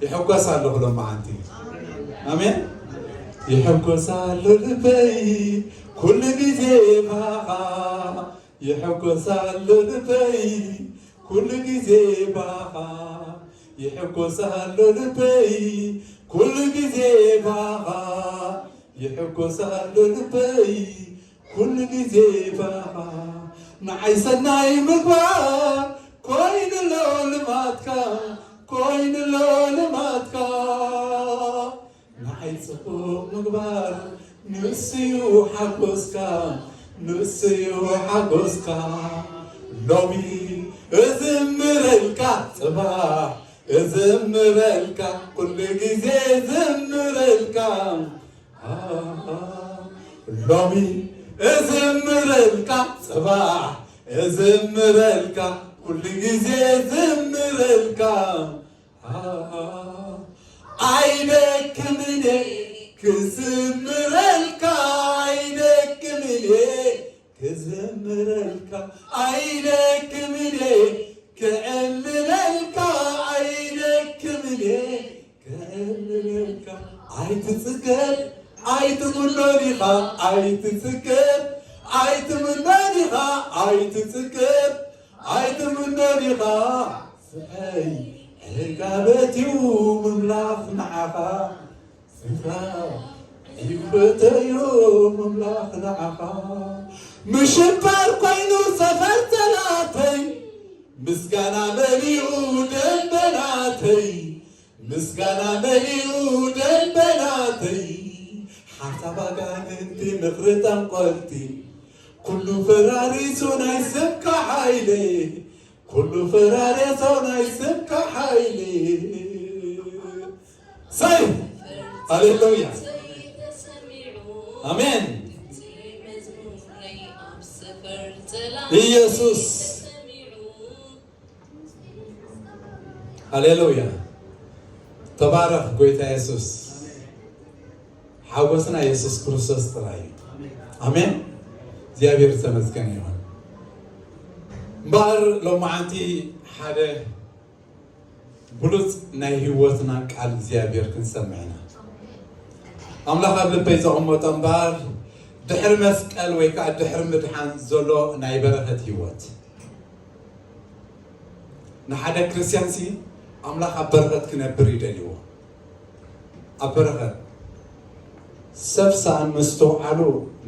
ይሕጎስ ኣለኹ ሎማዓንቲ። ኣሜን። ይሕጎስ ኣሎ ልበይ ኩሉ ግዜ ባኻ፣ ይሕጎስ ኣሎ ልበይ ኩሉ ግዜ ባኻ፣ ይሕጎስ ኣሎ ልበይ ኩሉ ግዜ ባኻ፣ ይሕጎስ ኣሎ ልበይ ኩሉ ግዜ ባኻ። ንዓይ ሰናይ ምግባር ኮይኑሎ ልማድካ፣ ኮይኑሎ ልማድካ። ንዓይ ጽቡቕ ምግባር ንእሱዩ ሓጎስካ፣ ንእሱዩ ሓጎስካ። ሎሚ እዝምረልካ፣ ጽባሕ እዝምረልካ፣ ኩሉ ግዜ እዝምረልካ። ሎሚ እዝምረልካ፣ ጽባሕ እዝምረልካ፣ ኩሉ ግዜ እዝምረልካ። ኣይደክምን ክዝምረልካ፣ ኣይደክምን ክዝምረልካ፣ ኣይደክምን ክዕልለልካ፣ ኣይደክምን ክዕልለልካ። ኣይትጽገብ ኣይትምኖ ዲኻ፣ ኣይትጽገብ ኣይትምኖ ዲኻ፣ ኣይትጽገብ ኣይትምኖ ዲኻ። ስሐይ ዕጋበት እዩ ምምላኽ ንዓኻ። ስፍራ ይፈተዮ ምምላኽ ንዓኻ። ምሽባር ኮይኑ ሰፈር ጠላተይ፣ ምስጋና መሊኡ ደንበናተይ፣ ምስጋና መሊኡ ደንበናተይ። ሓሳብ ኣጋንንቲ ምኽሪ ጠንቆልቲ፣ ኩሉ ፈራሪሱ ናይ ስምካ ሓይሊ፣ ኩሉ ፈራሪሱ ናይ ስምካ ሓይሊ። ሰይ ሃሌሉያ። ኣሜን። ኢየሱስ። ሃሌሉያ። ተባረኽ ጎይታ የሱስ። ሓጎስና የሱስ ክርስቶስ ጥራይ እዩ። ኣሜን። እግዚኣብሔር ዝተመስገነ ይኹን። እምበኣር ሎማዓንቲ ሓደ ብሉጽ ናይ ህይወትና ቃል እግዚኣብሔር ክንሰምዕ ኢና። ኣምላኽ ኣብ ልበይ ዘቐመጦ እምበኣር ድሕሪ መስቀል ወይ ከዓ ድሕሪ ምድሓን ዘሎ ናይ በረኸት ህይወት። ንሓደ ክርስትያን ሲ ኣምላኽ ኣብ በረኸት ክነብር ይደልዎ። ኣብ በረኸት ሰብ ሰኣን ምስትውዓሉ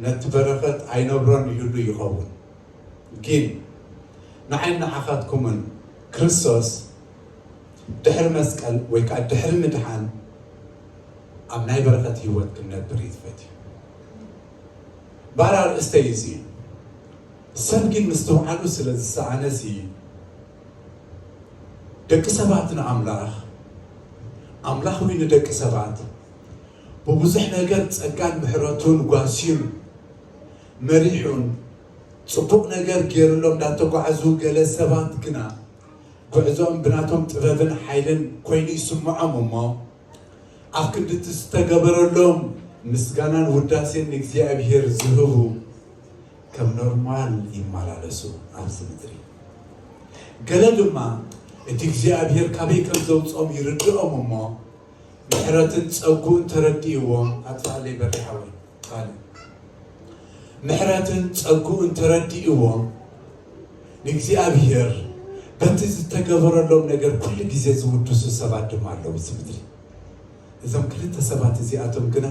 ነቲ በረኸት ኣይነብሮን ይህሉ ይኸውን። ግን ንዓይ ንዓኻትኩምን ክርስቶስ ድሕሪ መስቀል ወይ ከዓ ድሕሪ ምድሓን ኣብ ናይ በረኸት ህይወት ክንነብር እዩ ዝፈትዩ። ባር ኣርእስተይ እዚ እዩ። ሰብ ግን ምስትውዓሉ ስለ ዝሰኣነሲ፣ ደቂ ሰባት ንኣምላኽ፣ ኣምላኽ እውን ንደቂ ሰባት ብብዙሕ ነገር ጸጋን ምሕረቱን ጓስዩን መሪሑን ጽቡቕ ነገር ገይሩሎም እንዳተጓዕዙ፣ ገለ ሰባት ግና ጉዕዞኦም ብናቶም ጥበብን ሓይልን ኮይኑ ይስምዖም እሞ፣ ኣብ ክንዲ እቲ ዝተገበረሎም ምስጋናን ውዳሴን ንእግዚኣብሔር ዝህቡ ከም ኖርማል ይመላለሱ ኣብዚ ምድሪ። ገለ ድማ እቲ እግዚኣብሔር ካበይ ከም ዘውፅኦም ይርድኦም እሞ ምሕረትን ጸጉኡን ተረዲእዎም። ኣጥፋለይ በሪ ሓወይ ቃል ምሕረትን ጸጉኡን ተረዲእዎም ንእግዚኣብሔር በቲ ዝተገበረሎም ነገር ኩሉ ግዜ ዝውድሱ ሰባት ድማ ኣለዉ እዚ ምድሪ። እዞም ክልተ ሰባት እዚኣቶም ግና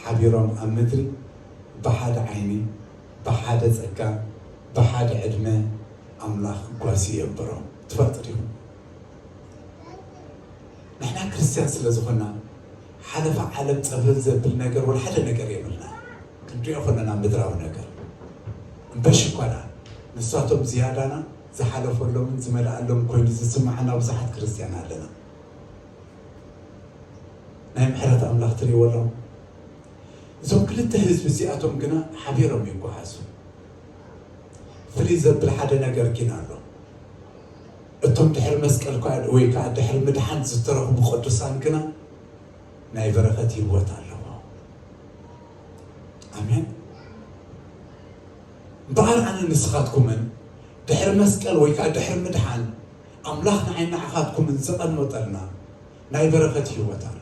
ሓቢሮም ኣብ ምድሪ ብሓደ ዓይኒ፣ ብሓደ ጸጋ፣ ብሓደ ዕድመ ኣምላኽ ጓሲ የንበሮም። ትፈልጡ ዲኹም? ንሕና ክርስትያን ስለ ዝኾንና ሓለፋ ዓለም ጸብለል ዘብል ነገር ወላ ሓደ ነገር የብልና። ክንሪኦ ከለና ምድራዊ ነገር እምበሽ እኳ ደኣ ንሳቶም ዝያዳና ዝሓለፈሎምን ዝመልኣሎም ኮይኑ ዝስምዓና ብዙሓት ክርስትያን ኣለና። ናይ ምሕረት ኣምላኽ ትርእይዎ ኣለኹም። እዞም ክልተ ህዝቢ እዚኣቶም ግና ሓቢሮም ይጓዓዙ። ፍልይ ዘብል ሓደ ነገር ግን ኣሎ። እቶም ድሕሪ መስቀል ከኣ ወይ ከኣ ድሕሪ ምድሓን ዝተረኽቡ ቅዱሳን ግና ናይ በረኸት ህይወት ኣለዎም። ኣሜን። እምበኣር ኣነ ንስኻትኩምን ድሕሪ መስቀል ወይ ከኣ ድሕሪ ምድሓን ኣምላኽ ንዓይ ንዓኻትኩምን ዘቐመጠልና ናይ በረኸት ህይወት ኣሎ።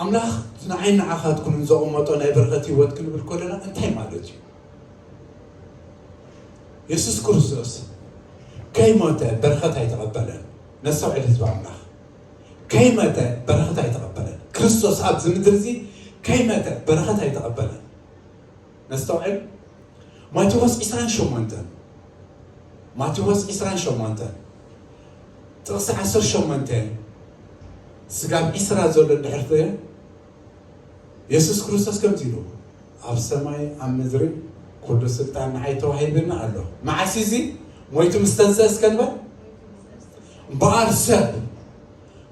ኣምላኽ ንዓይ ንዓኻትኩምን ዘቐመጦ ናይ በረኸት ህይወት ክንብል ከለና እንታይ ማለት እዩ? የሱስ ክርስቶስ ከይሞተ በረኸት ኣይተቐበለን። ነስተውዕል ህዝቢ ኣምላኽ፣ ከይሞተ በረኸት ኣይተቐበለን። ክርስቶስ ኣብዚ ምድሪ እዚ ከይሞተ በረኸት ኣይተቐበለን። ነስተውዕል። ማቴዎስ ዕስራን ሸሞንተን፣ ማቴዎስ ዕስራን ሸሞንተን ጥቕሲ ዓሰርተ ሸሞንተ ስጋብ ዕስራ ዘሎ ድሕርቲ የሱስ ክርስቶስ ከምዚ ኢሉ፣ ኣብ ሰማይ ኣብ ምድሪ ኩሉ ስልጣን ንዓይ ተዋሂብኒ ኣሎ። መዓስ እዚ ሞይቱ ምስ ተንስአ እስከ ንበል። እምበኣር ሰብ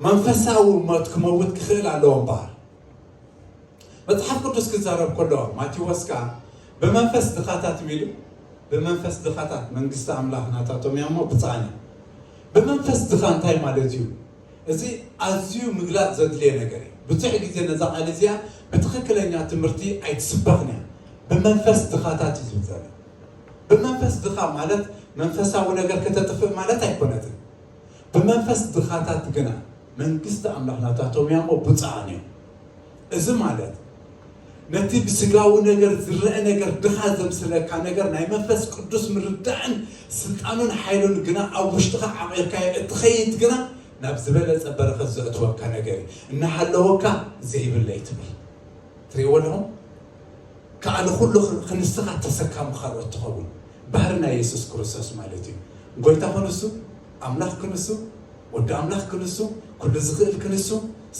መንፈሳዊ ሞት ክመውት ክኽእል ኣለዎ እምበኣር። መጽሓፍ ቅዱስ ክዛረብ ከሎ ማቴዎስ ከኣ ብመንፈስ ድኻታት ሚሉ፣ ብመንፈስ ድኻታት መንግስቲ ኣምላኽ ናታቶም እያ እሞ ብጻዕና። ብመንፈስ ድኻ እንታይ ማለት እዩ? እዚ ኣዝዩ ምግላጽ ዘድልየ ነገር እዩ። ብዙሕ ግዜ ነዛ ቃል እዚኣ ብትኽክለኛ ትምህርቲ ኣይትስበኽን እያ። ብመንፈስ ድኻታት እዩ ዝብል ዘሎ። ብመንፈስ ድኻ ማለት መንፈሳዊ ነገር ከተጥፍእ ማለት ኣይኮነትን። ብመንፈስ ድኻታት ግና መንግስቲ ኣምላኽ ናታቶም እያ እሞ ብፁዓን እዮም። እዚ ማለት ነቲ ብስጋዊ ነገር ዝረአ ነገር ድኻ ዘምስለካ ነገር ናይ መንፈስ ቅዱስ ምርዳእን ስልጣኑን ሓይሉን ግና ኣብ ውሽጥኻ ዓቒርካዮ እትኸይድ ግና ናብ ዝበለጸ በረኸት ዘእትወካ ነገር እዩ። እናሃለወካ ዘይብለይ ትብል። ትርእይዎ ኣለኹም? ከኣ ንኹሉ ክንስኻ ተሰካሚ ካልኦት ትኸውን። ባህሪ ናይ የሱስ ክርስቶስ ማለት እዩ። ጎይታ ክንሱ፣ ኣምላኽ ክንሱ፣ ወዲ ኣምላኽ ክንሱ፣ ኩሉ ዝኽእል ክንሱ፣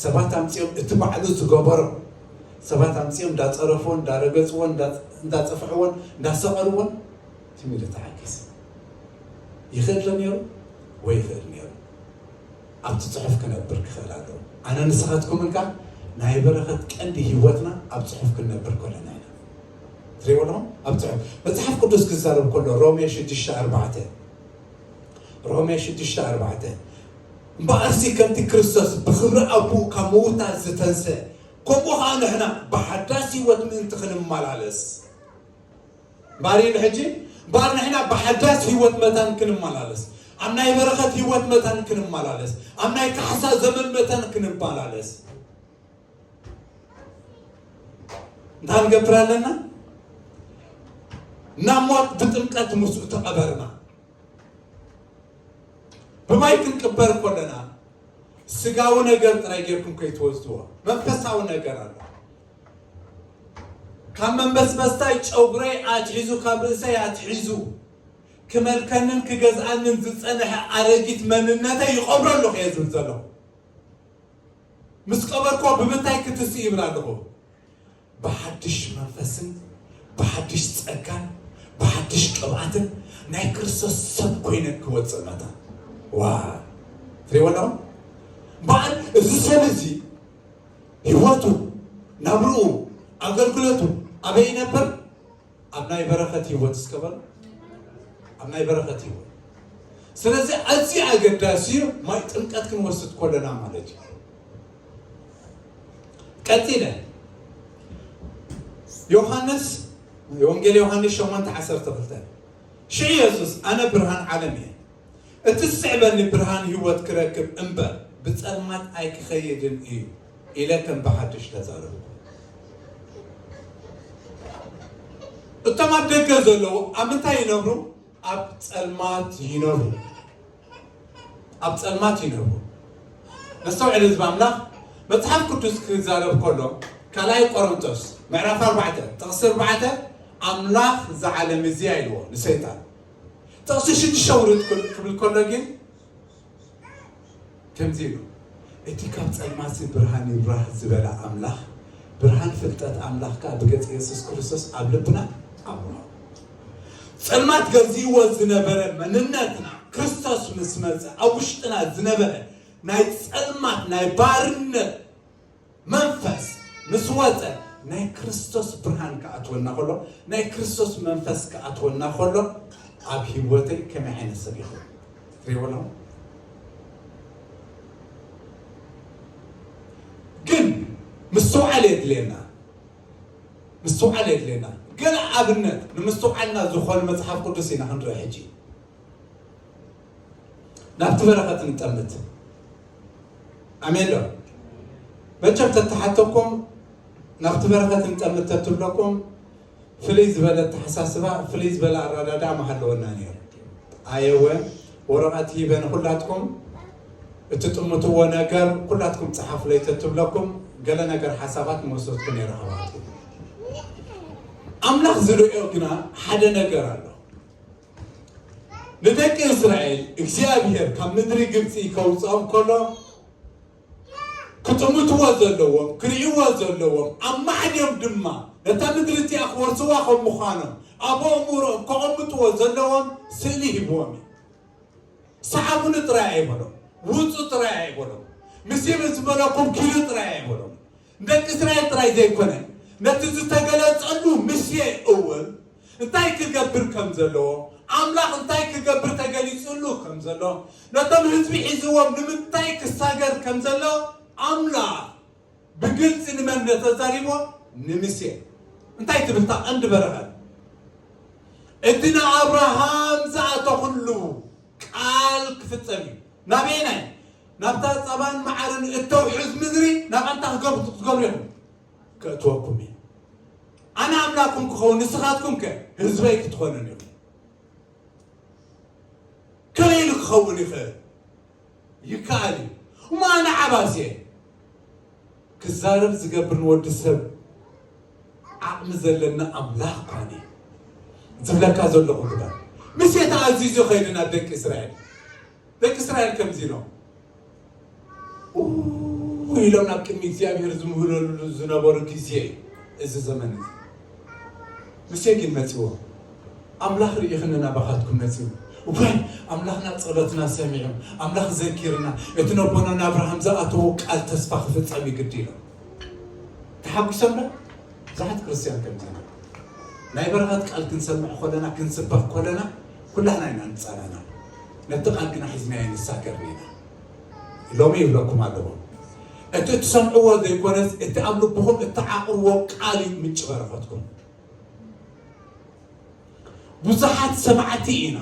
ሰባት ኣምጺኦም እቲ ባዕሉ ዝገበሮ፣ ሰባት ኣምጺኦም እንዳጸረፍዎን እንዳረገጽዎን እንዳ- እንዳጸፍዕዎን እንዳሰቐልዎን ትም ኢሉ ተዓጊስ። ይኽእል ዶ ነይሩ? ወይ ይኽእል ነይሩ? ኣብቲ ጽሑፍ ክነብር ክኽእል ኣለዎ። ኣነ ንስኻትኩምን ከኣ ናይ በረኸት ቀንዲ ህይወትና ኣብ ጽሑፍ ክንነብር ከለና ኢና። ትርእይዎ ኣለኹም? ኣብ ጽሑፍ መጽሓፍ ቅዱስ ክዛረብ ከሎ ሮሜ ሽዱሽተ ኣርባዕተ፣ ሮሜ ሽዱሽተ ኣርባዕተ፣ እምበኣርሲ ከምቲ ክርስቶስ ብኽብሪ ኣቦኡ ካብ ምዉታት ዝተንስአ ከምኡ ኸኣ ንሕና ብሓዳስ ህይወት ምእንቲ ክንመላለስ እምበኣር ኢሉ ሕጂ እምበኣር ንሕና ብሓዳስ ህይወት መታን ክንመላለስ፣ ኣብ ናይ በረኸት ህይወት መታን ክንመላለስ፣ ኣብ ናይ ካሕሳ ዘመን መታን ክንመላለስ እንታይ ንገብር ኣለና? ናብ ሞት ብጥምቀት ምስኡ ተቐበርና። ብማይ ክንቅበር ከለና ስጋዊ ነገር ጥራይ ጌርኩም ከይትወስድዎ፣ መንፈሳዊ ነገር ኣሎ። ካብ መንበስበስታይ ጨጉረይ ኣትሒዙ ካብ ርእሰይ ኣትሒዙ ክመልከንን ክገዝኣንን ዝጸንሐ ኣረጊት መንነተይ ይቐብሮ ኣለኹ እየ ዝብል ዘለኹ። ምስ ቀበርኮ ብምንታይ ክትስእ ይብል ኣለኹ? ብሓድሽ መንፈስን ብሓድሽ ጸጋን ብሓድሽ ቅብኣትን ናይ ክርስቶስ ሰብ ኮይነ ክወጽእ መታ ዋ ትሪእዎ ኣለኹም። በዓል እዚ ሰብ እዚ ህይወቱ፣ ናብርኡ፣ ኣገልግሎቱ ኣበይ ይነብር? ኣብ ናይ በረኸት ህይወት እስከ በሉ። ኣብ ናይ በረኸት ህይወት። ስለዚ ኣዝዩ ኣገዳሲ እዩ ማይ ጥምቀት ክንወስድ ከለና ማለት እዩ። ቀጺለ ዮሃንስ፣ ወንጌል ዮሃንስ ሸሞንተ ዓሰርተ ክልተ ሽዑ የሱስ ኣነ ብርሃን ዓለም እየ፣ እቲ ዝስዕበኒ ብርሃን ህይወት ክረክብ እምበር ብጸልማት ኣይክኸይድን እዩ ኢለ ከም ብሓድሽ ተዛረብኩ። እቶም ኣብ ደገ ዘለዉ ኣብ ምንታይ ይነብሩ? ኣብ ጸልማት ይነብሩ። ኣብ ጸልማት ይነብሩ። ነስተውዕል ህዝቢ ኣምላኽ። መጽሓፍ ቅዱስ ክዛረብ ከሎ ካልኣይ ቆሮንቶስ ምዕራፍ ኣርባዕተ ጥቕሲ ኣርባዕተ ኣምላኽ እዛ ዓለም እዚኣ ኢልዎ ንሰይጣን። ጥቕሲ ሽዱሽተ ውርድ ክብል ከሎ ግን ከምዚ ኢሉ፣ እቲ ካብ ጸልማትሲ ብርሃን ይብራህ ዝበለ ኣምላኽ ብርሃን ፍልጠት ኣምላኽ ከኣ ብገጽ የሱስ ክርስቶስ ኣብ ልብና ኣብርሆ። ጸልማት ገዚእዎ ዝነበረ መንነትና ክርስቶስ ምስ መጸ ኣብ ውሽጥና ዝነበረ ናይ ጸልማት ናይ ባርነት መንፈስ ምስ ወጸ ናይ ክርስቶስ ብርሃን ክኣትወና ከሎ ናይ ክርስቶስ መንፈስ ክኣትወና ከሎ ኣብ ህይወተይ ከመይ ዓይነት ሰብ ይኸውን? ትሪእዎ ኣለኹም? ግን ምስትውዓል የድልየና። ምስትውዓል የድልየና። ገለ ኣብነት ንምስትውዓልና ዝኾኑ መጽሓፍ ቅዱስ ኢና ክንርኢ ሕጂ። ናብቲ በረኸት ንጠምት። ኣሜን ዶ? መቸም ተተሓተኩም ናብቲ በረኸት ንጠምት ተትብለኩም ፍልይ ዝበለ ኣተሓሳስባ፣ ፍልይ ዝበለ ኣረዳድኣ ምሃለወና ነይሩ። ኣየወ፣ ወረቐት ሂበ ንኹላትኩም እትጥምትዎ ነገር ኩላትኩም ጸሓፉለይ ተትብለኩም፣ ገለ ነገር ሓሳባት ምወሰድኩ ነይረ ካባትኩም። ኣምላኽ ዝርእዮ ግና ሓደ ነገር ኣሎ። ንደቂ እስራኤል እግዚኣብሔር ካብ ምድሪ ግብፂ ከውፅኦም ከሎ ክጥምትዎ ዘለዎም፣ ክርእይዎ ዘለዎም፣ ኣብ ማዕድዮም ድማ ነታ ምድሪ እቲኣ ክወርስዋ ከም ምዃኖም ኣብ ኣእምሮኦም ከቐምጥዎ ዘለዎም ስእሊ ሂብዎም እዩ። ሰዓቡኒ ጥራይ ኣይበሎም፣ ውፁ ጥራይ ኣይበሎም፣ ምስ ዝበለኩም ኪዱ ጥራይ ኣይበሎም። ንደቂ እስራኤል ጥራይ ዘይኮነ፣ ነቲ ዝተገለጸሉ ምሴ እውን እንታይ ክገብር ከም ዘለዎ፣ ኣምላኽ እንታይ ክገብር ተገሊጹሉ ከም ዘሎ፣ ነቶም ህዝቢ ሒዝዎም ንምንታይ ክሳገር ከም ዘሎ ኣምላኽ ብግልጺ ንመን ተዛሪቦ? ንምሴ። እንታይ ትብል እታ ቀንዲ በረኸት? እቲ ንኣብርሃም ዝኣተኹሉ ቃል ክፍጸም እዩ። ናበየናይ? ናብታ ጸባን መዓርን እተውሕዝ ምድሪ፣ ናብኣ እንታይ ክገብሩ፣ ክትገብሩ ኢኹም? ከእትወኩም እየ። ኣነ ኣምላኽኩም ክኸውን፣ ንስኻትኩም ከ ህዝበይ ክትኾኑኒ ኢኹም። ከመይ ኢሉ ክኸውን ይኽእል? ይከኣል እዩ። እሞ ኣነ ዓባስ እየ። ክዛረብ ዝገብር ንወዲ ሰብ ዓቕሚ ዘለና ኣምላኽ ኮነ። ዝብለካ ዘለኹ ግበር። ሙሴ ተኣዚዙ ከይዱ ናብ ደቂ እስራኤል። ደቂ እስራኤል ከምዚ ኢሎም፣ ኡ ኢሎም ናብ ቅድሚ እግዚኣብሔር ዝምህለሉ ዝነበሩ ግዜ እዩ እዚ ዘመን እዚ። ሙሴ ግን መጺዎ፣ ኣምላኽ ርኢኽኒ ናባኻትኩም መጺኡ። እዋይ፣ ኣምላኽና ጸሎትና ሰሚዑ፣ ኣምላኽ ዘኪርና፣ እቲ ነቦና ንኣብርሃም ዝኣተዎ ቃል ተስፋ ክፍጸም እዩ ግዲ ኢሎም። ተሓጒሶም ዶ? ብዙሓት ክርስትያን ከምዚ ኢና። ናይ በረኸት ቃል ክንሰምዕ ከለና፣ ክንስበኽ ከለና፣ ኩላህና ኢና ንጸናናዕ። ነቲ ቃል ግና ሒዝናዮ ንሳገርን ኢና። ሎሚ ይብለኩም ኣለኹ፣ እቲ እትሰምዕዎ ዘይኮነስ፣ እቲ ኣብ ልብኹም እትዓቕርዎ ቃል እዩ ምንጪ በረኸትኩም። ብዙሓት ሰማዕቲ ኢና፣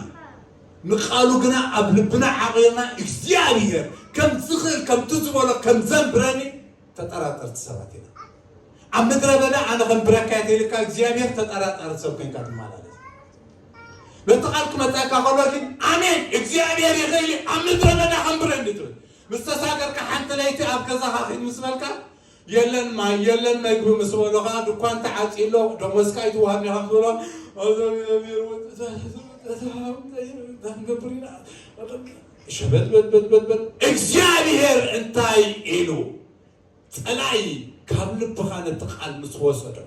ንቃሉ ግና ኣብ ልብና ዓቒርና፣ እግዚኣብሔር ከም ዝኽእል፣ ከምቲ ዝበሎ ከም ዘንብረኒ ተጠራጠርቲ ሰባት ኢና። ኣብ ምድረ በዳ ኣነ ከንብረካ እየ ተኢልካ እግዚኣብሔር ተጠራጣሪ ሰብ ኮይንካ ትመላለስ። ነቲ ቃል ክመጻካ ከሎ ግን ኣሜን፣ እግዚኣብሔር ይኽእል እዩ፣ ኣብ ምድረ በዳ ከንብረኒ ትብል። ምስ ተሳገርካ ሓንቲ ለይቲ ኣብ ገዛኻ ኺድ ምስ በልካ፣ የለን ማይ፣ የለን መግቢ ምስ በሎ ኸዓ ድኳን ተዓጽዩ ኣሎ፣ ደሞዝካ ኣይትወሃብን ኢኻ ምስ በሎ፣ ክንገብር ኢና። ሸበትበትበትበትበት እግዚኣብሔር እንታይ ኢሉ? ጸላኢ ካብ ልብኻ ነቲ ቃል ምስ ወሰዶ።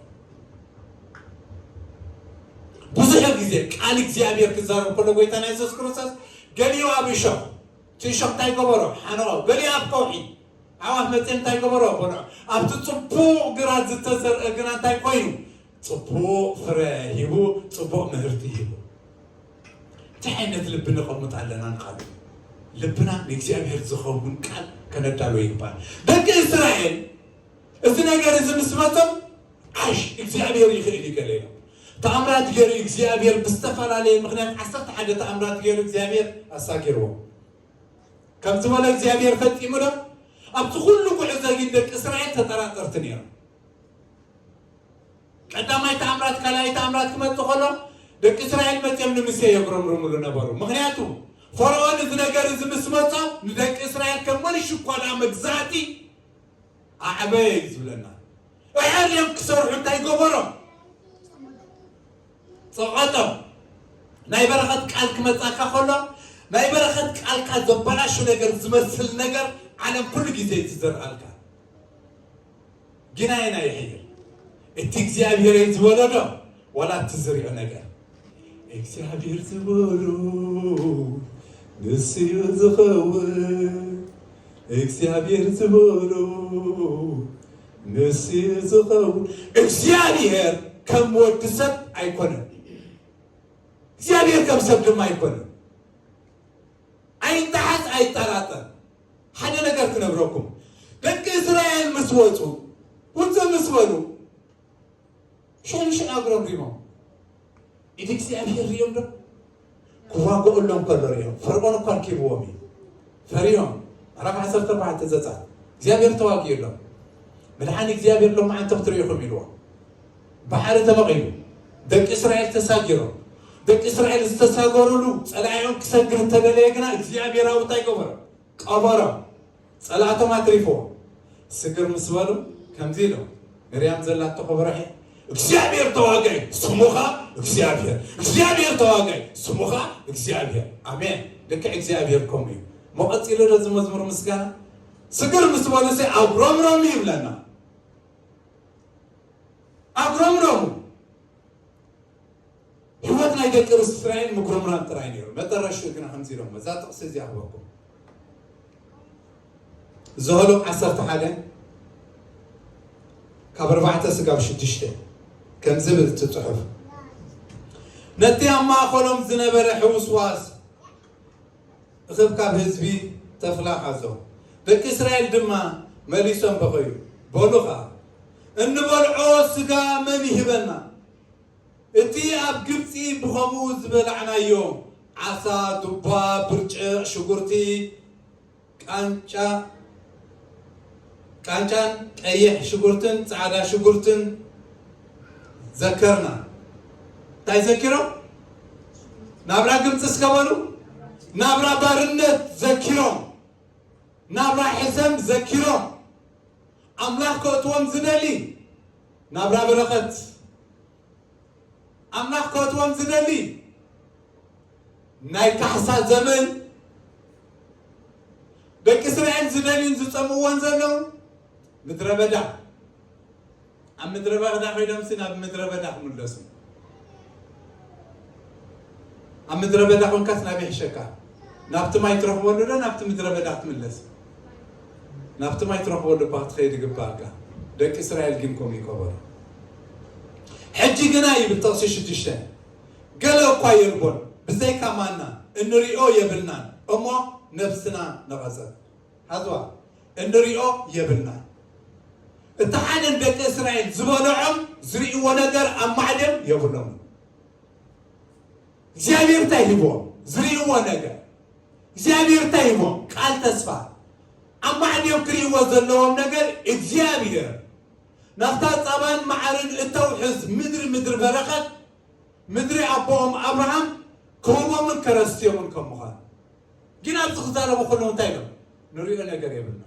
ብዙሕ ግዜ ቃል እግዚኣብሔር ክዛረብ ከሎ ጎይታና የሱስ ክርስቶስ ገሊኡ ኣብ እሾኽ፣ እቲ እሾኽ እንታይ ገበሮ? ሓነቖ። ገሊኡ ኣብ ከውሒ፣ ኣዕዋፍ መጺኤን እንታይ ገበሮ? በልዖ። ኣብቲ ጽቡቕ ግራት ዝተዘርአ ግና እንታይ ኮይኑ? ጽቡቕ ፍረ ሂቡ፣ ጽቡቕ ምህርቲ ሂቡ። እንታይ ዓይነት ልቢ ነቐምጥ ኣለና ንቃሉ? ልብና ንእግዚኣብሔር ዝኸውን ቃል ከነዳልዎ ይግባእ። ደቂ እስራኤል እዚ ነገር እዚ ምስ መጾም፣ ዓሽ እግዚኣብሔር ይኽእል እዩ ገለ ኢሎም። ተኣምራት ገይሩ እግዚኣብሔር ብዝተፈላለየ ምኽንያት ዓሰርተ ሓደ ተኣምራት ገይሩ እግዚኣብሔር ኣሳጊርዎም። ከም ዝበሎ እግዚኣብሔር ፈጺሙ ዶ? ኣብቲ ኩሉ ጉዕዞ ግን ደቂ እስራኤል ተጠራጠርቲ ነይሮም። ቀዳማይ ተኣምራት፣ ካልኣይ ተኣምራት ክመጽእ ከሎ ደቂ እስራኤል መጺኦም ንሙሴ የጉረምርምሉ ነበሩ። ምኽንያቱ ፈርዖን እዚ ነገር እዚ ምስ መጾ ንደቂ እስራኤል ከም ወልሽ እኳ ደኣ መግዛእቲ ኣዕበየ እዩ ዝብለና። ኣዕርዮም ክሰርሑ እንታይ ገበሮም? ጸቐጦም። ናይ በረኸት ቃል ክመጻካ ከሎ ናይ በረኸት ቃልካ ዘበላሹ ነገር ዝመስል ነገር ዓለም ኩሉ ግዜ እዩ ትዘርኣልካ። ግናይ ናይ ይሕይል እቲ እግዚኣብሔር ዝበሎ ዶ ዋላ እቲ ዝሪኦ ነገር እግዚኣብሔር ዝበሎ ንሱ እዩ ዝኸውን እግዚኣብሔር ዝበሎ ንሱ እዩ ዝኸውን እግዚኣብሔር ከም ወዲ ሰብ ኣይኮነን እግዚኣብሔር ከም ሰብ ድማ ኣይኮነን ኣይጠሓስ ኣይጠራጠር ሓደ ነገር ክነግረኩም ደቂ እስራኤል ምስ ወፁ ውፅእ ምስ በሉ ሽዑ ሽዑ ኣጉረምሪሞም ኢድ እግዚኣብሔር ሪኦም ዶ ክዋግኦሎም ከሎ ሪኦም ፈርዖን እኳ ርኪብዎም እዩ ፈሪሆም። ምዕራፍ ዓሰርተ ኣርባዕተ ዘጸኣት እግዚኣብሔር ተዋጊኡሎም። መድሓኒ እግዚኣብሔር ሎማዓንቲ ክትርእዩኹም ኢልዎ። ባሕሪ ተመቒሉ። ደቂ እስራኤል ተሳጊሮም። ደቂ እስራኤል ዝተሳገሩሉ ጸላኢኦም ክሰግር እንተደለየ ግና እግዚኣብሔር ኣብኡ እንታይ ገበሮ? ቀበሮም። ጸላእቶም ኣትሪፍዎ። ስግር ምስ በሉ ከምዚ ኢሎም፣ ምርያም ዘላቶ ከበሮ ሒዛ እግዚኣብሔር ተዋጋኢ ስሙኻ እግዚኣብሔር፣ እግዚኣብሔር ተዋጋኢ ስሙኻ እግዚኣብሔር። ኣሜን። ልክዕ እግዚኣብሔር ከምኡ እዩ። መቐጺሉ ዶ እዚ መዝሙር ምስጋና? ስግር ምስ በሉ ሲ ኣጉረምረሙ ይብለና። ኣጉረምረሙ። ህይወት ናይ ደቂ ርስቲ እስራኤል ምጉርምራም ጥራይ ነይሩ። መጠረሽኡ ግና ከምዚ ኢሎም፣ እዛ ጥቕሲ እዚኣ ክበኩም። ዘኍልወ ዓሰርተ ሓደ ካብ ኣርባዕተ ስጋብ ሽዱሽተ ከምዚ ዝብል እቲ ጽሑፍ፣ ነቲ ኣብ ማእከሎም ዝነበረ ሕውስዋስ እኽብካብ ህዝቢ ተፍላ ሓዞ። ደቂ እስራኤል ድማ መሊሶም በኸዩ፣ በሉ ኸኣ፣ "እንበልዖ ስጋ መን ይህበና? እቲ ኣብ ግብጺ ብኸምኡ ዝበላዕናዮ ዓሳ፣ ዱባ፣ ብርጭቕ፣ ሽጉርቲ፣ ቃንጫ፣ ቃንጫን ቀይሕ ሽጉርትን ጻዕዳ ሽጉርትን ዘከርና።" እንታይ ዘኪሮም? ናብራ ግብጺ እስከ በሉ። ናብራ ባርነት ዘኪሮም። ናብራ ሕሰም ዘኪሮም። ኣምላኽ ከእትዎም ዝደሊ ናብራ በረኸት። ኣምላኽ ከእትዎም ዝደሊ ናይ ካሕሳ ዘመን። ደቂ እስራኤል ዝደልዩን ዝጸምእዎን ዘለዉ ምድረ በዳ። ኣብ ምድረ በዳ ኮይኖምሲ ናብ ምድረ በዳ ክምለሱ። ኣብ ምድረ በዳ ኮንካስ ናብ ይሕሸካ? ናብቲ ማይ ትረኽበሉ ዶ ናብቲ ምድረ በዳ ክትምለስ? ናብቲ ማይ ትረኽበሉ እባ ክትኸይድ ይግባእካ። ደቂ እስራኤል ግን ከምኡ ይገበሩ። ሕጂ ግና ይብል ጥቕሲ ሽዱሽተ፣ "ገለ እኳ የልቦን፣ ብዘይካ ማና እንሪኦ የብልናን እሞ ነብስና ነቐጸት። ሃዝዋ እንሪኦ የብልናን። እቲ ሓደ ንደቂ እስራኤል ዝበልዖም ዝርእይዎ ነገር ኣብ ማዕድም የብሎም። እግዚኣብሔር እንታይ ሂብዎም? ዝርእይዎ ነገር እግዚኣብሔር እንታይ ሂብዎም? ቃል ተስፋ። ኣብ ማዕድም ክርእይዎ ዘለዎም ነገር እግዚኣብሔር ናብታ ጸባን መዓርን እተውሕዝ ምድሪ፣ ምድሪ በረኸት፣ ምድሪ ኣቦኦም ኣብርሃም ክህቦምን ከረስትዮምን ከም ምዃኑ። ግን ኣብዚ ክዛረቡ ከለዉ እንታይ ኢሎም? ንሪኦ ነገር የብልና።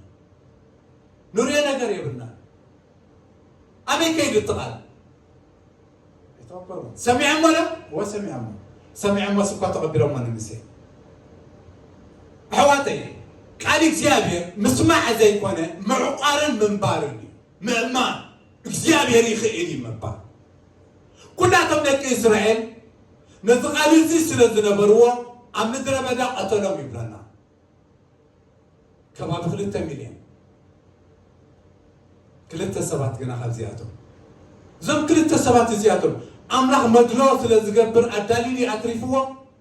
ንሪኦ ነገር የብልና። ኣበይ ከይዱ እቲ ቃል? ኣይተቐበሉን። ሰሚዖሞ ዶ? እወ ሰሚዖሞ። ሰሚዖሞስ እኳ ተቐቢሎሞ ንምሴ። ኣሕዋተይ፣ ቃል እግዚኣብሔር ምስማዕ ዘይኮነ ምዕቋርን ምንባርን እዩ። ምእማን እግዚኣብሔር ይኽእል እዩ ምባል። ኩላቶም ደቂ እስራኤል ነዚ ቃል እዚ ስለ ዝነበርዎ ኣብ ምድረ በዳ ቀተሎም ይብለና። ከባቢ ክልተ ሚልዮን። ክልተ ሰባት ግና ካብዚኣቶም። እዞም ክልተ ሰባት እዚኣቶም ኣምላኽ መድሎ ስለ ዝገብር ኣዳልዩ ኣትሪፍዎ?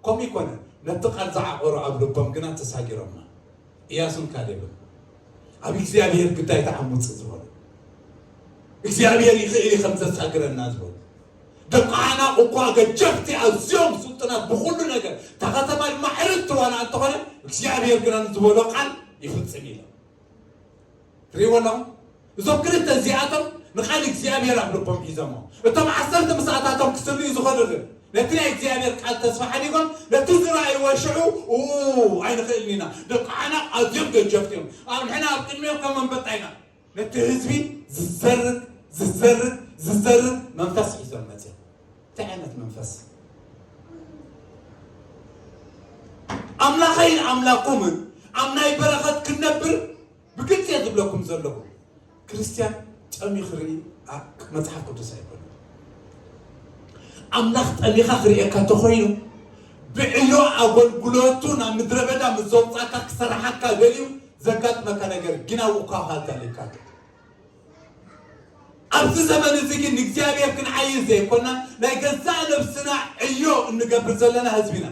ከምኡ ይኮነ። ነቲ ቃል ዝዓቐሩ ኣብ ልቦም ግና ተሳጊሮምና። ኢያሱን ካሌብን ኣብ እግዚኣብሔር ግዳይ ተዓሙጽ ዝበሉ፣ እግዚኣብሔር ይኽእል እዩ ከም ዘሳግረና ዝበሉ፣ ደቂ ዓናቕ እኳ ገጀፍቲ ኣዝዮም ስልጡናት ብኹሉ ነገር፣ እታ ከተማ ድማ ዕርድቲ ዋላ እንተኾነ እግዚኣብሔር ግና ንዝበሎ ቃል ይፍጽም ኢሎም። ትሪእዎ ኣለኹም? እዞም ክልተ እዚኣቶም ንቃል እግዚኣብሔር ኣብ ልቦም ሒዞሞ። እቶም ዓሰርተ ምስኣታቶም ክስልዩ ዝኸዱ ግን ነቲ ናይ እግዚኣብሔር ቃል ተስፋ ሓዲጎም ነቲ ዝረኣይዎ ሽዑ፣ "ኡ፣ ኣይንኽእልን ኢና፣ ደቂ ዓናቕ ኣዝዮም ገጀፍቲ እዮም፣ ኣብ ንሕና ኣብ ቅድሚኦም ከም ኣንበጣ ኢና።" ነቲ ህዝቢ ዝዘርግ፣ ዝዘርግ፣ ዝዘርግ መንፈስ ሒዞም መጽዮም። እንታይ ዓይነት መንፈስ? ኣምላኸይን ኣምላኩምን ኣብ ናይ በረኸት ክንነብር ብግልጺ እየ ዝብለኩም ዘለኹ። ክርስትያን ጠምዩ ክርኢ ኣ-፣ መጽሓፍ ቅዱስ ኣይኮነን። ኣምላኽ ጠሚኻ ክርእየካ እንተኾይኑ፣ ብዕዮ ኣገልግሎቱ ናብ ምድረ በዳ ምስ ዘውጻካ ክሰርሓካ ደልዩ ዘጋጥመካ ነገር ግን ኣብኡ እኳ ካልእ ኣለካ። ኣብዚ ዘመን እዚ ግን ንእግዚኣብሔር ክንዓይን ዘይኮና፣ ናይ ገዛእ ነብስና ዕዮ እንገብር ዘለና ህዝቢ ኢና።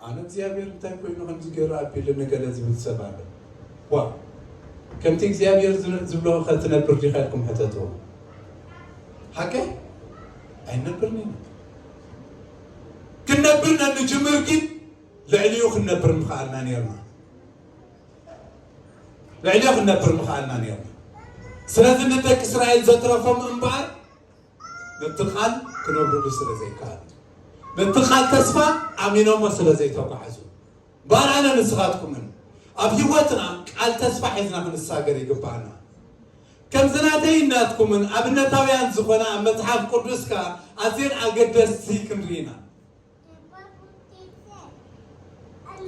ኣነ እግዚኣብሔር እንታይ ኮይኑ ከምዚ ገይሩ ኣቢሉኒ ገለ ዝብል ሰብ ኣሎ። ዋ፣ ከምቲ እግዚኣብሔር ዝን-፣ ዝብሎ ኸ ትነብር ዲኻ ኢልኩም ሕተትዎ። ሓቀይ? ኣይነብርን ኢና። ግን ነብር ነንጅምር ግን ልዕሊኡ ክንነብር ምኽኣልና ነርና። ልዕሊኡ ክንነብር ምኽኣልና ነርና። ስለዚ ንደቂ እስራኤል ዘትረፎም እምበኣር ነቲ ቃል ክነብርሉ ስለ ዘይከኣሉ፣ ነቲ ቃል ተስፋ ኣሚኖሞ ስለ ዘይተጓዓዙ፣ እምበኣር ኣነ ንስኻትኩምን ኣብ ህይወትና ቃል ተስፋ ሒዝና ክንሳገር ይግባኣና። ከምዚ ናተይ እናትኩምን ኣብነታውያን ዝኾና ኣብ መጽሓፍ ቅዱስካ ኣዝየን ኣገደስቲ ክንርኢ ኢና።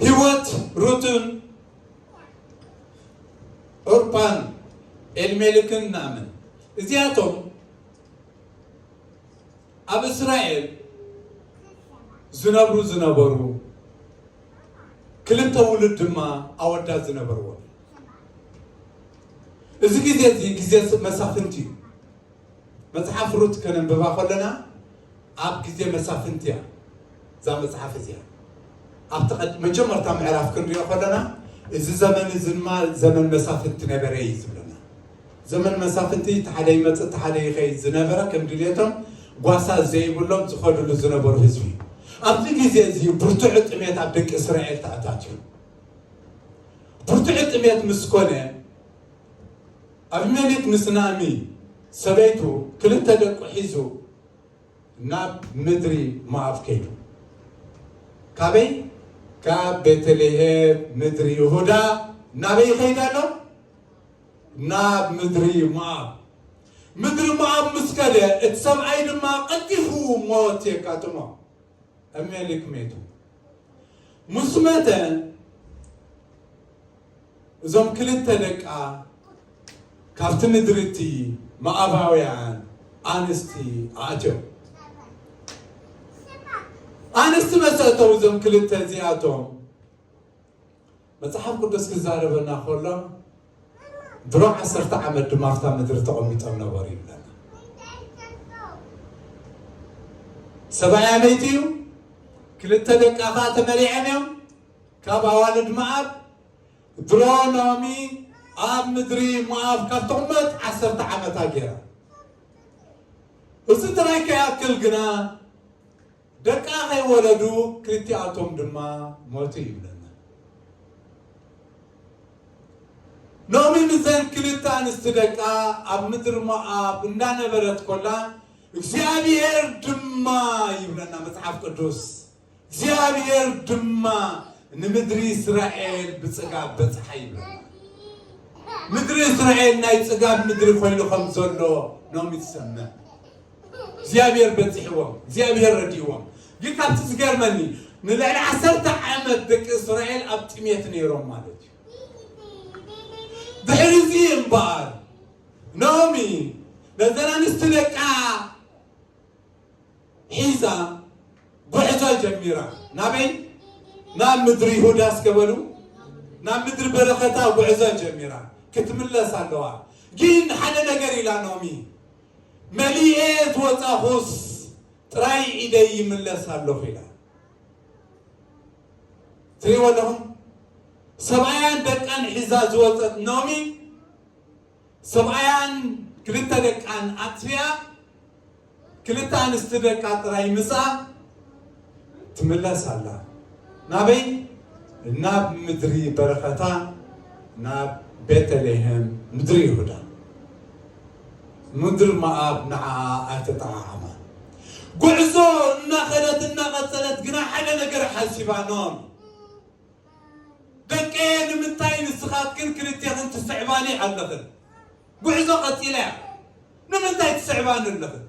ህይወት ሩትን ኦርፓን ኤልሜልክን ናምን እዚኣቶም ኣብ እስራኤል ዝነብሩ ዝነበሩ ክልተ ውሉድ ድማ ኣወዳት ዝነበርዎ። እዚ ግዜ እዚ ግዜ መሳፍንቲ እዩ። መጽሓፍ ሩት ከነንብባ ከለና ኣብ ግዜ መሳፍንቲ እያ እዛ መጽሓፍ እዚኣ። ኣብቲ ቀድ- መጀመርታ ምዕራፍ ክንሪኦ ከለና እዚ ዘመን እዚ ድማ ዘመን መሳፍንቲ ነበረ እዩ ዝብለና። ዘመን መሳፍንቲ እቲ ሓደ ይመጽእ እቲ ሓደ ይኸይድ ዝነበረ ከም ድሌቶም ጓሳ ዘይብሎም ዝኸድሉ ዝነበሩ ህዝቢ እዩ። ኣብዚ ግዜ እዚ ብርቱዕ ጥሜት ኣብ ደቂ እስራኤል ተኣታትዩ። ብርቱዕ ጥሜት ምስ ኮነ ኣቢሜሌክ ምስ ናእሚ ሰበይቱ ክልተ ደቁ ሒዙ ናብ ምድሪ ሞኣብ ከይዱ። ካበይ? ካብ ቤተልሔም ምድሪ ይሁዳ ናበይ ይኸይድ ኣሎ? ናብ ምድሪ ሞኣብ። ምድሪ ሞኣብ ምስ ከደ እቲ ሰብኣይ ድማ ቀልጢፉ ሞት የጋጥሞ። ኣቢሜሌክ ሜቱ። ምስ መተ እዞም ክልተ ደቃ ካብቲ ምድሪ እቲ ሞኣባውያን ኣንስቲ ኣእትዮም። ኣንስቲ መሰ እተው እዞም ክልተ እዚኣቶም መጽሓፍ ቅዱስ ክዛረበና ከሎ ድሮ ዓሰርተ ዓመት ድማ ኣብታ ምድሪ ተቐሚጦም ነበሩ ይብለና። ሰብኣያ መይቱ እዩ። ክልተ ደቃ ኸዓ ተመሊዐም እዮም። ካብ ኣዋልድ መኣብ ድሮ ናኦሚ ኣብ ምድሪ ሞኣብ ካብ ተቕመጥ ዓሰርተ ዓመታ ገይራ። እዚ ጥራይ ከይኣክል ግና ደቃ ከይወለዱ ክልቲኣቶም ድማ ሞቱ ይብለና። ናኦሚ ምስዘን ክልተ ኣንስቲ ደቃ ኣብ ምድሪ ሞኣብ እንዳነበረት ኮላ እግዚኣብሔር ድማ ይብለና መጽሓፍ ቅዱስ። እግዚኣብሔር ድማ ንምድሪ እስራኤል ብጽጋብ በጽሓ ይብለና። ምድሪ እስራኤል ናይ ጽጋብ ምድሪ ኮይኑ ከም ዘሎ ናኦሚ ትሰምዕ። እግዚኣብሔር በጺሕዎም፣ እግዚኣብሔር ረዲእዎም። ግን ካብቲ ዝገርመኒ ንልዕሊ ዓሰርተ ዓመት ደቂ እስራኤል ኣብ ጥሜት ነይሮም ማለት እዩ። ድሕሪ እዚ እምበኣር ናኦሚ ነዘን ኣንስቲ ደቃ ሒዛ ጉዕዞ ጀሚራ። ናበይ? ናብ ምድሪ ይሁዳ እስከ በሉ። ናብ ምድሪ በረኸታ ጉዕዞ ጀሚራ ክትምለስ ኣለዋ። ግን ሓደ ነገር ኢላ ናኦሚ፣ መሊኤ ዝወጻኹስ ጥራይ ኢደይ ይምለስ ኣለኹ ኢላ። ትሪእዎ ኣለኹም? ሰብኣያን ደቃን ሒዛ ዝወጸት ናኦሚ ሰብኣያን ክልተ ደቃን ኣጥፍያ ክልተ ኣንስቲ ደቃ ጥራይ ምስኣ ትምለስ ኣላ። ናበይ? ናብ ምድሪ በረኸታ፣ ናብ ቤተልሔም ምድሪ ይሁዳ። ምድሪ ሞኣብ ንዓኣ ኣይተጠዓዓማን። ጉዕዞ እናኸደት እናቐጸለት ግና ሓደ ነገር ሓሲባ ናኦሚ። ደቀየ ንምንታይ ንስኻትክን ክልቴኽን ትስዕባኒ ኣለኽን? ጉዕዞ ቀጺላ እያ። ንምንታይ ትስዕባኒ ኣለኽን?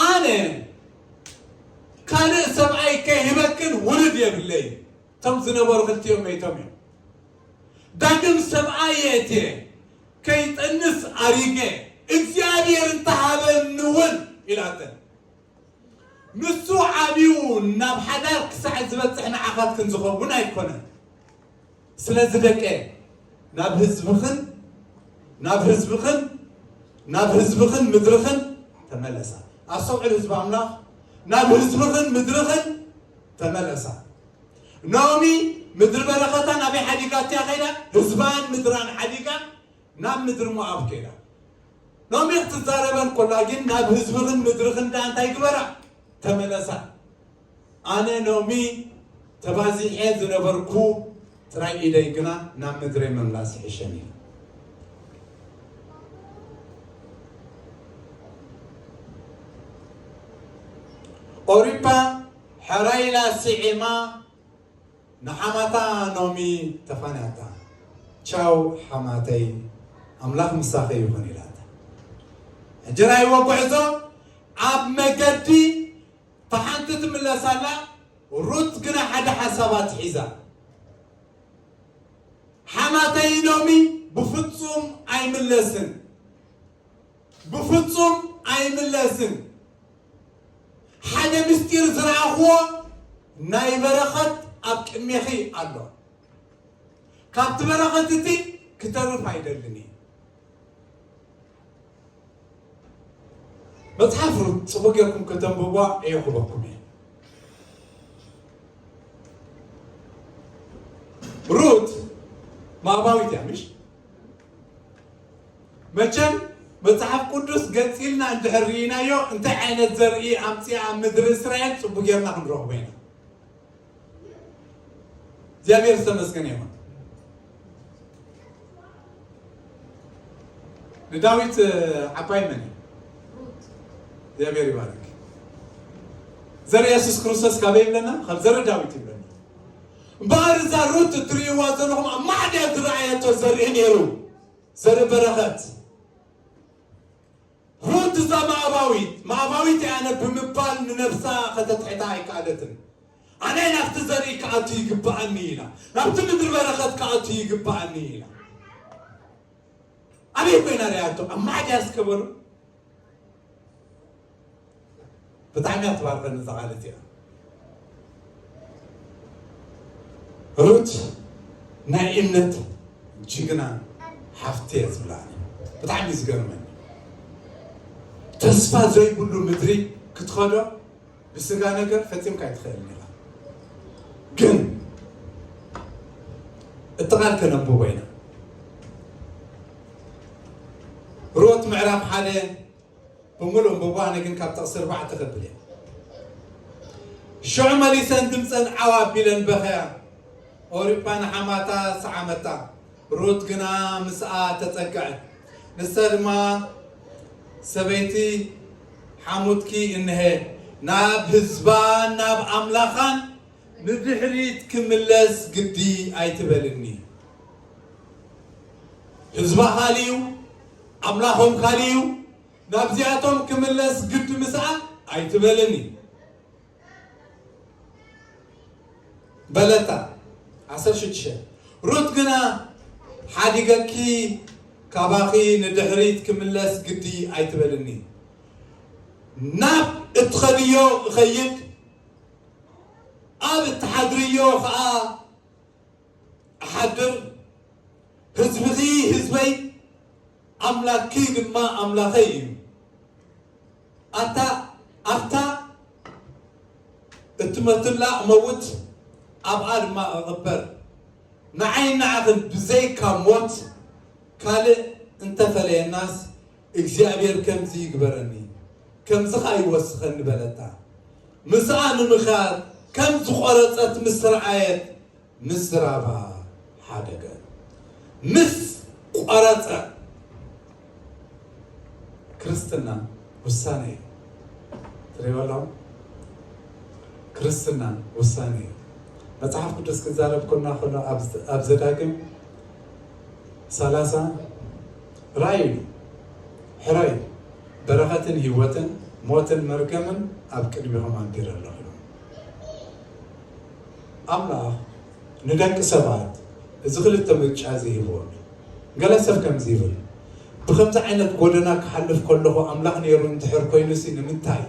ኣነ ካልእ ሰብኣይ ከይህበክን ውሉድ የብለይ። እቶም ዝነበሩ ክልቲኦም መይቶም እዮም። ዳግም ሰብኣይ የእትየ ከይጠንስ ኣሪገ እግዚኣብሔር እንተሃበኒ እውን ኢላተን። ንሱ ዓብዩ ናብ ሓዳር ክሳዕ ዝበጽሕ ንዓኻትክን ዝኸውን ኣይኮነን። ስለዚ ደቀ ናብ ህዝብኽን ናብ ህዝብኽን ናብ ህዝብኽን ምድርኽን ተመለሳ። ኣስተውዕል ህዝቢ ኣምላኽ፣ ናብ ህዝብኽን ምድርኽን ተመለሳ። ናኦሚ ምድሪ በረኸታ ናበይ ሓዲጋ እቲያ ከይዳ? ህዝባን ምድራን ሓዲጋ ናብ ምድሪ ሞኣብ ከይዳ። ናኦሚ ክትዛረበን ኮላ ግን ናብ ህዝብኽን ምድርኽን ደኣ እንታይ ግበራ? ተመለሳ። ኣነ ኖሚ ተባዚሐ ዝነበርኩ ጥራይ ኢደይ ግና ናብ ምድረይ ምምላስ ይሕሸኒ። ኦሪፓ ሕራይ ኢላ ስዒማ ንሓማታ ኖሚ ተፋንያታ። ቻው ሓማተይ፣ ኣምላኽ ምሳኺ ይኹን ኢላታ። ሕጂ ራእይዎ ጉዕዞ ኣብ መገዲ እታ ሓንቲ ትምለስ ኣላ። ሩት ግና ሓደ ሓሳባት ሒዛ። ሓማተይ ኖሚ ብፍጹም ኣይምለስን፣ ብፍጹም ኣይምለስን። ሓደ ምስጢር ዝረኣኽዎ ናይ በረኸት ኣብ ቅድሜኺ ኣሎ። ካብቲ በረኸት እቲ ክተርፍ ኣይደልን እየ። መጽሓፍ ሩት ጽቡቅ ጌርኩም ከተንብቧ እየ ክበኩም እየ። ሩት ማእባዊት እያ፣ ምሽ? መቸም መጽሓፍ ቅዱስ ገጺልና እንድሕር ርኢናዮ፣ እንታይ ዓይነት ዘርኢ ኣምጺኣ ኣብ ምድሪ እስራኤል ጽቡቅ ጌርና ክንረኽቦ ኢና። እግዚኣብሔር ዝተመስገነ ይኹን። ንዳዊት ዓባይ መን እዩ? እግዚኣብሔር ይባርክ። ዘር የሱስ ክርስቶስ ካበይ ይብለና? ካብ ዘር ዳዊት ይብለና። እምበኣር እዛ ሩት እትርእይዋ ዘለኹም ኣብ ማዕድያ ዝረኣየቶ ዘርኢ ነይሩ፣ ዘር በረኸት። ሩት እዛ ማእባዊት፣ ማእባዊት እያ ኣነ ብምባል ንነብሳ ከተትሕታ ኣይከኣለትን። ኣነ ናብቲ ዘርኢ ክኣቱ ይግብኣኒ ኢላ፣ ናብቲ ምድሪ በረኸት ክኣቱ ይግብኣኒ ኢላ። ኣበይ ኮይና ርኣያቶ? ኣብ ማዕድያ እስከ በሉ። ብጣዕሚ እያ ትባርከኒ እዛ ቃል እዚኣ። ሩት ናይ እምነት ጅግና ሓፍቲ እየ ዝብላ። ብጣዕሚ እዩ ዝገርመኒ። ተስፋ ዘይብሉ ምድሪ ክትኸዶ ብስጋ ነገር ፈጺምካ ኣይትኽእልን ኢኻ። ግን እቲ ቃል ከነንብቦ ኢና። ሩት ምዕራፍ ሓደ ብምሉእ ኣንብቦ፣ ኣነ ግን ካብ ጥቕሲ ኣርባዕተ ከብል እየ። ሽዑ መሊሰን ድምፀን ዓው ኣቢለን በኸያ። ኦሪፓ ንሓማታ ሰዓመታ፣ ሩት ግና ምስኣ ተጸግዐት። ንሳ ድማ፣ ሰበይቲ ሓሙትኪ እንሀ፣ ናብ ህዝባን ናብ ኣምላኻን ንድሕሪት ክምለስ ግዲ ኣይትበልኒ። ህዝባ ካልእ እዩ፣ ኣምላኾም ካልእ እዩ፣ ናብዚኣቶም ክምለስ ግዲ ምስኣ ኣይትበልኒ በለታ። ዓሰርተ ሽዱሽተ ሩት ግና፣ ሓዲገኪ ካባኺ ንድሕሪት ክምለስ ግዲ ኣይትበልኒ። ናብ እትኸድዮ እኸይድ፣ ኣብ እትሓድርዮ ኸኣ እሓድር። ህዝብኺ ህዝበይ፣ ኣምላክኪ ድማ ኣምላኸይ እዩ። ኣታ ኣብታ እትመትላ እመውት፣ ኣብኣ ድማ እቕበር። ንዓይን ንዓኽን ብዘይካ ሞት ካልእ እንተፈለየናስ፣ እግዚኣብሔር ከምዚ ይግበረኒ፣ ከምዚ ኸኣ ይወስኸኒ በለታ። ምስኣ ንምኻድ ከም ዝቖረጸት ምስ ረኣየት፣ ምስራባ ሓደገ። ምስ ቆረጸ። ክርስትና ውሳኔ እዩ። ትሪእዎ ኣለኹም? ክርስትና ውሳኔ እዩ። መጽሓፍ ቅዱስ ክዛረብ ኮና ከሎ ኣብ፣ ኣብ ዘዳግም ሰላሳ ራእይ እዩ። ሕራይ በረኸትን ህይወትን ሞትን መርገምን ኣብ ቅድሚኹም ኣንቢረ ኣለኹ። ኣምላኽ ንደቂ ሰባት እዚ ክልተ ምርጫ እዚ ሂብዎም እዩ። ገለ ሰብ ከምዚ ይብል፣ "ብኸምዚ ዓይነት ጎደና ክሓልፍ ከለኹ ኣምላኽ ነይሩ እንድሕር ኮይኑሲ ንምንታይ?"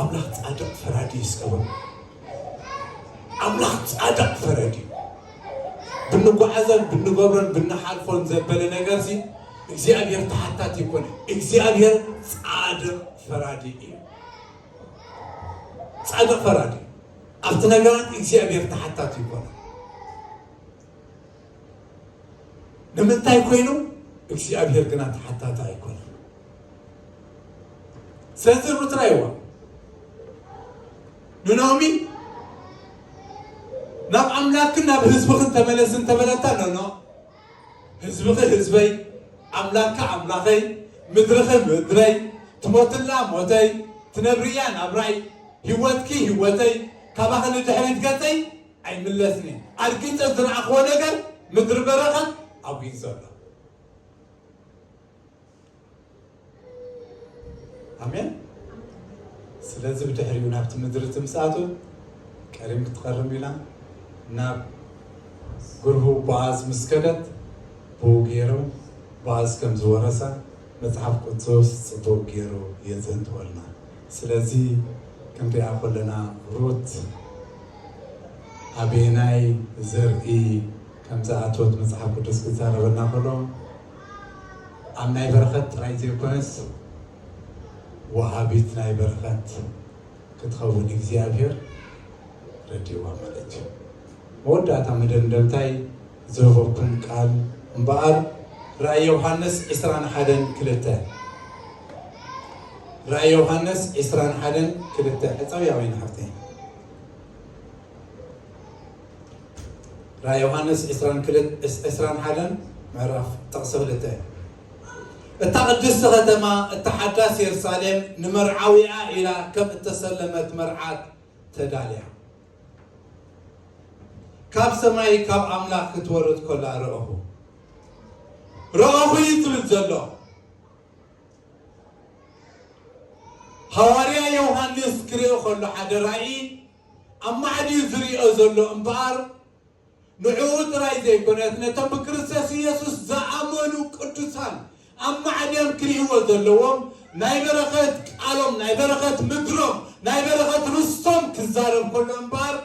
ኣምላኽ ጻድቕ ፈራዲ እዩ። እስከ በሉ፣ ኣምላኽ ጻድቕ ፈራዲ እዩ። ብንጓዓዘን ብንገብሮን ብንሓልፎን ዘበለ ነገርሲ እግዚኣብሔር ተሓታቲ ይኮነ። እግዚኣብሔር ጻድቕ ፈራዲ እዩ። ጻድቕ ፈራዲ ኣብቲ ነገራት እግዚኣብሔር ተሓታቲ ይኮነ። ንምንታይ ኮይኑ? እግዚኣብሔር ግና ተሓታቲ ኣይኮነን። ስለዚ ሩት ራእይዋ ንናኦሚ ናብ ኣምላክን ናብ ህዝብኽን ተመለስ እንተበለታ፣ ኖ፣ ኖ፣ ህዝብኺ ህዝበይ፣ ኣምላክኪ ኣምላኸይ፣ ምድርኺ ምድረይ፣ ትሞትላ ሞተይ፣ ትነብርያ ናብራይ፣ ህይወትኪ ህይወተይ፣ ካባኺ ንድሕሪት ገጸይ ኣይምለስን እየ። ኣርጊጸ ዝረኣኽዎ ነገር ምድሪ በረኸት ኣብዩ ዘሎ። ኣሜን። ስለዚ ብድሕሪኡ ናብቲ ምድሪ ትምጻቱ ቀሪም ክትቐርም ኢላ ናብ ጉርሁ ቦኣዝ ምስ ከደት፣ ብኡ ገይሩ ቦኣዝ ከም ዝወረሳ መጽሓፍ ቅዱስ ጽቡቕ ገይሩ የዘንትወልና። ስለዚ ክንሪኣ ከለና ሩት ኣበየናይ ዘርኢ ከም ዝኣተወት መጽሓፍ ቅዱስ ክዛረበና ከሎ፣ ኣብ ናይ በረኸት ጥራይ ዘይኮነስ ወሃቢት ናይ በረኸት ክትኸውን እግዚኣብሔር ረድዋ ማለት እዩ። መወዳእታ መደምደምታይ ዝህበኩም ቃል እምበኣር ራእይ ዮሃንስ ዕስራን ሓደን ክልተ፣ ራእይ ዮሃንስ ዕስራን ሓደን ክልተ፣ ዕጸው ያወይን ሓፍተይ። ራእይ ዮሃንስ ዕስራን ክልተ፣ ዕስራን ሓደን ምዕራፍ ጥቕሲ ክልተ። እታ ቅድስቲ ከተማ፣ እታ ሓዳስ የሩሳሌም ንመርዓዊኣ ኢላ ከም እተሰለመት መርዓት ተዳልያ፣ ካብ ሰማይ ካብ ኣምላኽ ክትወርድ ከላ ረኣኹ። ረኣኹ እዩ ዝብል ዘሎ። ሃዋርያ ዮሃንስ ክርኢ ከሎ ሓደ ራእይ ኣማዕድዩ ዝርእዮ ዘሎ እምበኣር፣ ንዕኡ ጥራይ ዘይኮነስ፣ ነቶም ብክርስቶስ ኢየሱስ ዝኣመኑ ቅዱሳን ኣማዕድዮም ክርእይዎ ዘለዎም፣ ናይ በረኸት ቃሎም፣ ናይ በረኸት ምድሮም፣ ናይ በረኸት ርስቶም ክዛረብ ከሎ እምበኣር፣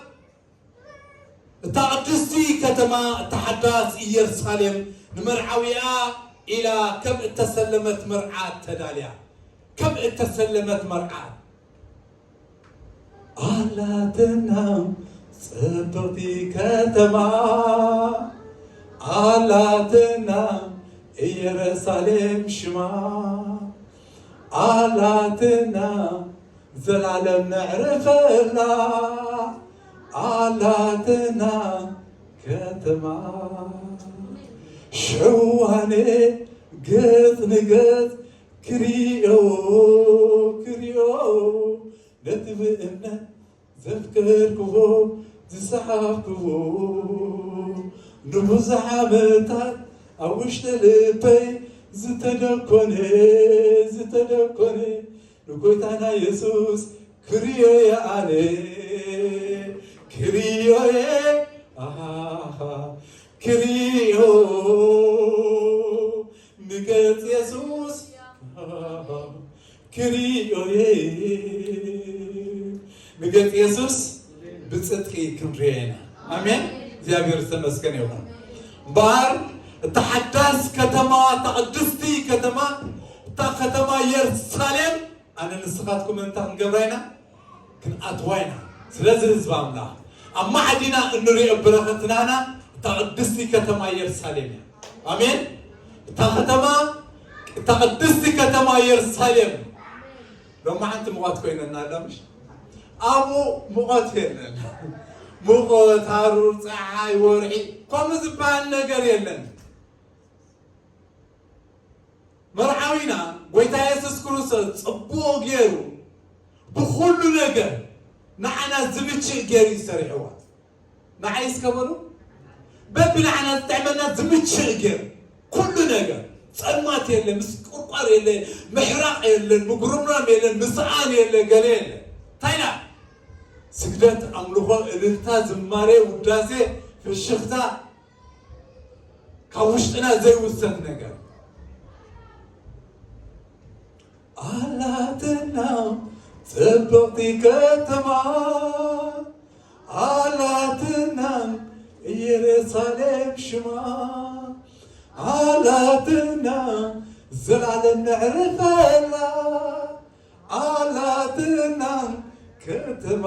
እታ ቅድስቲ ከተማ፣ እታ ሓዳስ ኢየሩሳሌም፣ ንመርዓዊኣ ኢላ ከም እተሰለመት መርዓት ተዳልያ፣ ከም እተሰለመት መርዓት። ኣላትና ጽብቕቲ ከተማ፣ ኣላትና ኢየሩሳሌም ሽማ፣ ኣላትና ዘላለም ነዕርፈላ፣ ኣላትና ከተማ። ሽዋኔ ገጽ ንገጽ ክሪኦ፣ ክሪኦ፣ ነቲ ብእምነት ዘፍቀርክዎ፣ ዝሰሓብክዎ፣ ንብዙሕ ዓመታት ኣብ ውሽጢ ልበይ ዝተደኮነ፣ ዝተደኮነ፣ ንጎይታና የሱስ ክሪኦ እየ ኣነ፣ ክሪኦ እየ፣ ኣሃ፣ ክሪኦ፣ ንገጽ የሱስ፣ ኣሃ፣ ክሪኦ እየ። ንገጽ የሱስ ብጽድቂ ክንሪኦ ኢና። ኣሜን። እግዚኣብሔር ዝተመስገነ ይኹን። እምበኣር እታ ሓዳስ ከተማ፣ እታ ቅድስቲ ከተማ፣ እታ ከተማ የሩሳሌም፣ ኣነ ንስኻትኩም እንታይ ክንገብራ ኢና? ክንኣትዋ ኢና። ስለዚ ህዝቢ ኣምላኽ፣ ኣብ ማዕዲና እንሪኦ በረኸትናና እታ ቅድስቲ ከተማ የሩሳሌም እያ። ኣሜን። እታ ከተማ፣ እታ ቅድስቲ ከተማ የሩሳሌም ሎማዓንቲ ሙቐት ኮይነና ኣላ፣ ምሽ? ኣብኡ ሙቐት የለን። ሙቐት፣ ሃሩር፣ ፀሓይ፣ ወርሒ፣ ከምኡ ዝበሃል ነገር የለን። መርዓዊና ጎይታ የሱስ ክርስቶስ ጽቡቕ ገይሩ ብኹሉ ነገር ንዓና ዝምችእ ገይሩ እዩ ሰሪሕዋ። ንዓይ እስከ በሉ፣ በብንዓና ዝጥዕመና ዝምችእ ገይሩ፣ ኩሉ ነገር፣ ጸልማት የለ፣ ምስቁርቋር የለ፣ ምሕራቕ የለን፣ ምጉርምራም የለን፣ ምስኣን የለ፣ ገለ የለ። እንታይ ኢላ? ስግደት፣ ኣምልኾ፣ እልልታ፣ ዝማሬ፣ ውዳሴ፣ ፍሽኽታ፣ ካብ ውሽጥና ዘይውሰድ ነገር። ኣላትና ጽብቕቲ ከተማ፣ ኣላትና ኢየሩሳሌም ሽማ፣ ኣላትና ዘላለም ነዕርፈላ፣ ኣላትና ከተማ።